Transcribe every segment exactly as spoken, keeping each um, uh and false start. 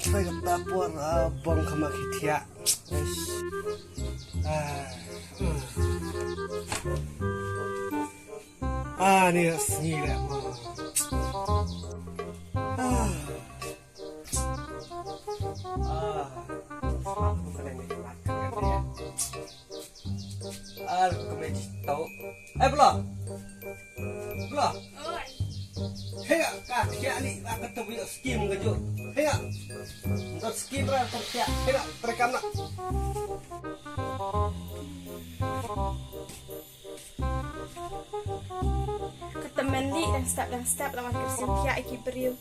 Sa kata por, ah, bong khama ki thiah. Eish. Ah. Hmm. Ah, ni sngi le ma. Ah. Ah. Ar kemej to. Eh, bla. Bla. Oi. Hei, ka thiah ni, ka tu ïoh skim ka ju. Hei. Ngot skim ra ka thiah. Hei, terekam na. Ka tymmen li dang step dang step lawan ka skim thiah ïa ki briew.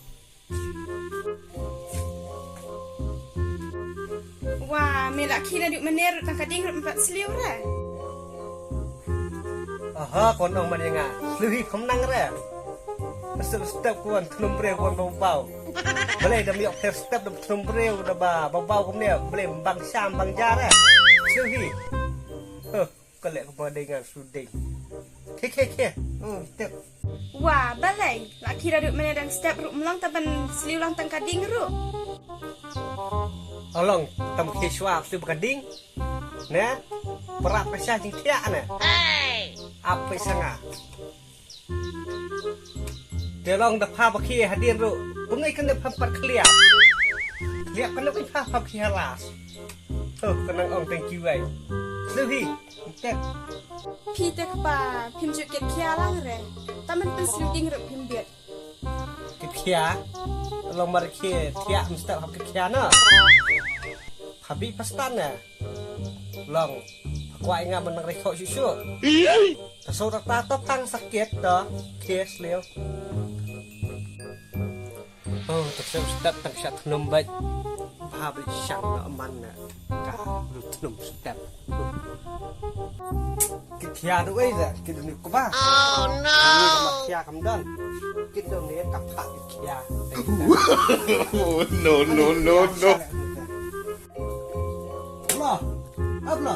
Wa, me la khie naduh mynne ruh tang ka ding ruh em pat sliew re. Aha, kon ong ma ïa nga. Sliew hi kham nang re. Step step ko wan thnum briew ko wan bau bau. Balei da me ïoh pher step da thnum briew da ba bau bau kumne. Balei bang sham bang ja re. Sliew hi. Huh. Ka leh ka ba dei ngan shu dei. Khie, khie, khie. Hmm, tip. Wa, balei. La khie naduh mynne dang step ruh em long tang ban sliew lang tang ka ding ruh. Along, tam khie shuwa sliew ba ka ding. Ne? Prap ka sha jingthiah ne. Ap pisa nga. Te long da pha ba khie hadien ruh. Kumne kan da pha pat khliap. Khliap kan da pha pha khie halas. Oh, ka nang ong thank you ai. Sliew hi. Tep. Phi te kpa, phim ju kit khia lang re. Tang ban pynsliew ding ruh phim biet. Kit khia. Long mar khie thiah mesti hap kit khia na. Pha bi pastan na. Long. Pha kwai nga man nang rekho shu shu. Ta so ta ta ta phang sakit ta. Khie sliew. Oh, ta sem step tang sha thnum bait. Ba bait shang na man na. Ka lu thnum step. Kit khia du ei da, kit du ni kuba. Oh no. Ni ka ma khia kam don. Kit du ni ka pha kit khia. Oh, no, no, no, no. Bla. Ah, bla.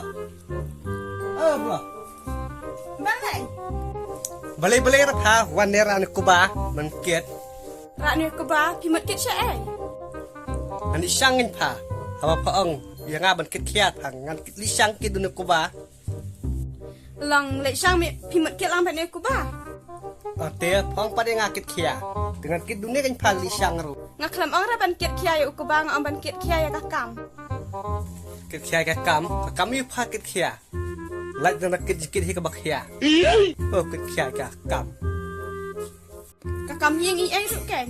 Ah, bla. Balei. Balei, balei ra pha wan ne ra ni kuba man kit. Ra ni kuba phi mut kit sha ei. Ngan ïa shang ngin pha. Haba pha ong ïa nga ban kit khia pha ngan kit li shang kit du ni kuba. Long leh shang me phi mut kit lang ban ni kuba. Ate pha ong pat ïa nga kit khia. Te ngan kit du ni kan pha li shang ruh. Nga khlem ong ra ban kit khia ïa u kuba nga ong ban kit khia ïa ka kam. Kit khia ïa ka kam, ka kam ïa pha kit khia. Lait na kit kit hi ka ba khia. Oh kit khia ïa ka kam. Ka kam ïing i ei ruh ken.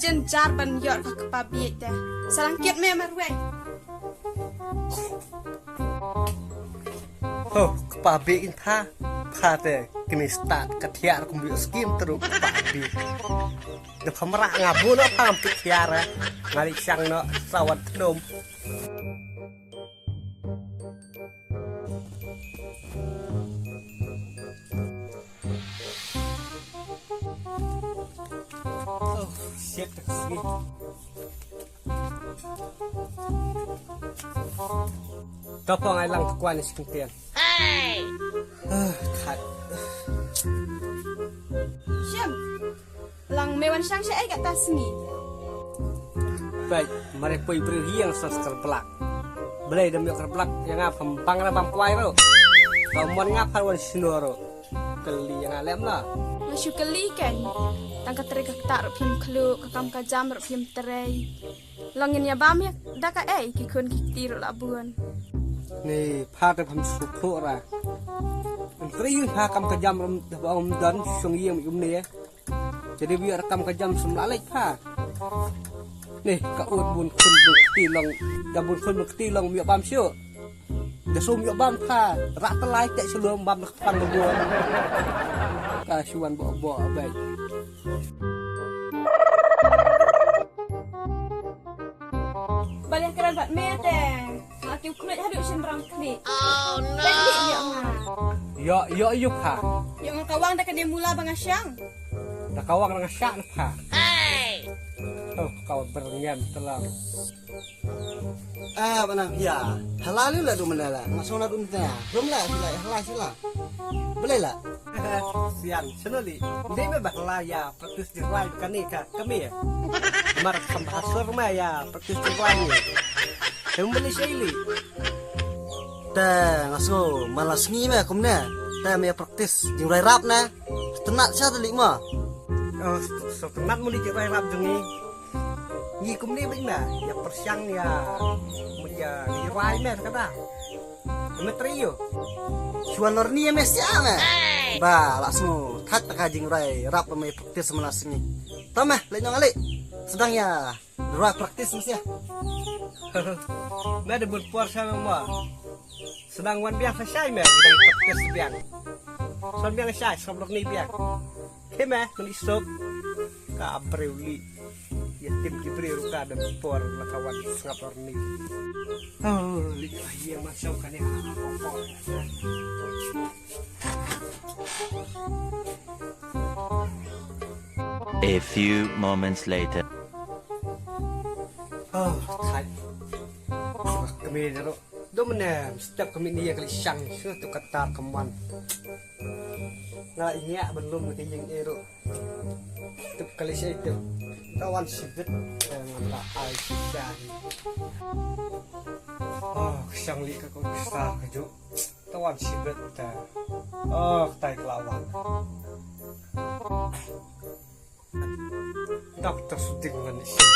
Jynjar ban ïoh ka kpa bieit te. Sa lang kit me marwei. Ho, kpa bieit in pha. Pha te kini start ka thiah kum ïoh skim teru kpa bieit. Da pha mrah nga bu no pha ngam kit thiah ra. Nga li shang no sawan thnum. Oh, shit, ka sngi. Ka pong ai lang ka kwani sing tian. Hey! Ah, khat. Shem. Lang me wan shang sha ei kata sngi. Bai, mare poi briew hi ïa nga sa skar blak. Balei da me ïoh kar blak ïa nga pham bang ra bam kwai ruh. Ka mon nga phan wan shino ruh. Kylli ïa nga lem na. Nga shu kylli ken. Tang ka trei ka ktah ruh phim khluh, ka kam ka jam ruh phim trei. Long ngin ïa bam ïa da kaei ki khun ki kti ruh la bun. Ni pha te pham shu khluh ra. Trei ïa pha kam ka jam ruh da ba ong don shong ïa um ne. Jadi biar kam ka jam sem la leit pha. Ni ka ut bun khun bun kti long, da bun khun bun kti long ïa bam shu. Da sum ïa bam pha, rak te lai te shu lum bam ka pang ka bun. Ka shuan bo bo bai. Baliah kren bad me te. Nga kiew khluit haduh shin rang khlieh. Oh no. Tek dik ïoh nga. Ïoh, ïoh, ïoh pha. Ïoh nga kawang da kane mula ba nga shang. Da kawang da nga shah na pha. Hey. Oh, kaw berngem telang. Ah, bana ya. Halal la du mana la. Nga sona du nta. Rum la, sila, halal sila. Balei la? Sian, shano lei? Dei me ba la ïa practice jingrwai kane ka kmie. Mar kham bha sur me ïa practice jingrwai ne. Te balei shai lei? Te nga sngew man la sngi me kumne. Te me ïa practice jingrwai rap ne. Sngewtynnat sha te lei mo. Oh, sngewtynnat mo lei jingrwai rap jong ngi. Ngi kumne beit me, ïa pyrshang ïa, mut ïa, ïa rwai me kata. Me trei ïoh. Shuwa lor ni me sia me. Ba, la sngew, thak ta ka jingrwai rap me practice man la sngi. Tang me, leit ñiong ale. Sdang ïa, rwai practice me sia. Me da bun por sha me mo. Sdang wan biang sa shai me, dang practice biang. Sa biang shai, sa lor ni biang. Khie me, mani sop. Ka briew lei. Ïa tim ki briew ruh ka da por la ka wan sngap lor ni. Oh, lei ka ïa ma shong kane ha ka por. A few moments later. Oh, thait. Kmie ruh. Dum ne, step kmie ni ïa ka lei shang, shu tu kata ka mon. Nga ïa ban lum ka ïing eh ruh. Tup ka lei shai tup. Ta wan shibit, eh, ngan ta ai shibit. Oh, ka shang lei ka ko ka sa ka ju. Ta wan shibit ta. Oh, tai ka la wan. Doctor Suding ngan ïa shem.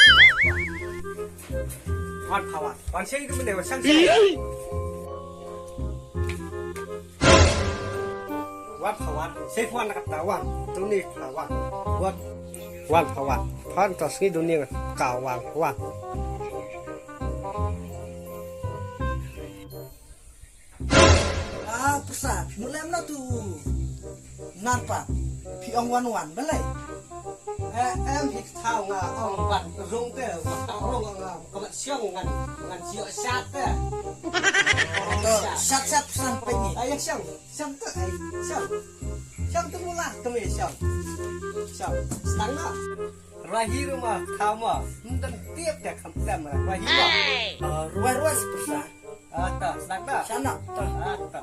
Wan pha wan. Wan shem ïa ka mynne wan shem shem. Wan pha wan. Shem wan na ka ta wan. Tu ni pha wan. Wan. Wan pha wan. Phan ta sngi tu ni ka wan. Wan. Ah, pyrsa, phi mut lem na tu. Nar pa, phi ong wan wan, balei? Eh, em hi thaw nga ong wan rung te, wan ta rung nga, ka mat siang ngan, ngan siok sat te. To, sat, sat, pyrsa, pe ni. Ai, siang, siang tu, ai, siang. Siang tu mula, tu me siang. Siang, stang na. Rahi ruma, thaw ma, mdan tiap te kham tem, rahi ma. Ah, ruai, ruai, pyrsa. Ah, ta, sdang ta. Shana, ta. Ah, ta.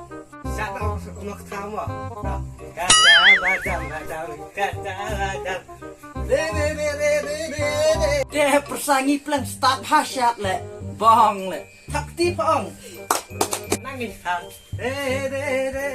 Shana, ma kthama. Ta. Kata badam, badam, kata badam. Re, re, re. Te pyrsa ngi pleng start ha shat le. Bong le. Thak ti pa ong. Nang ngi thak. Re, re, re.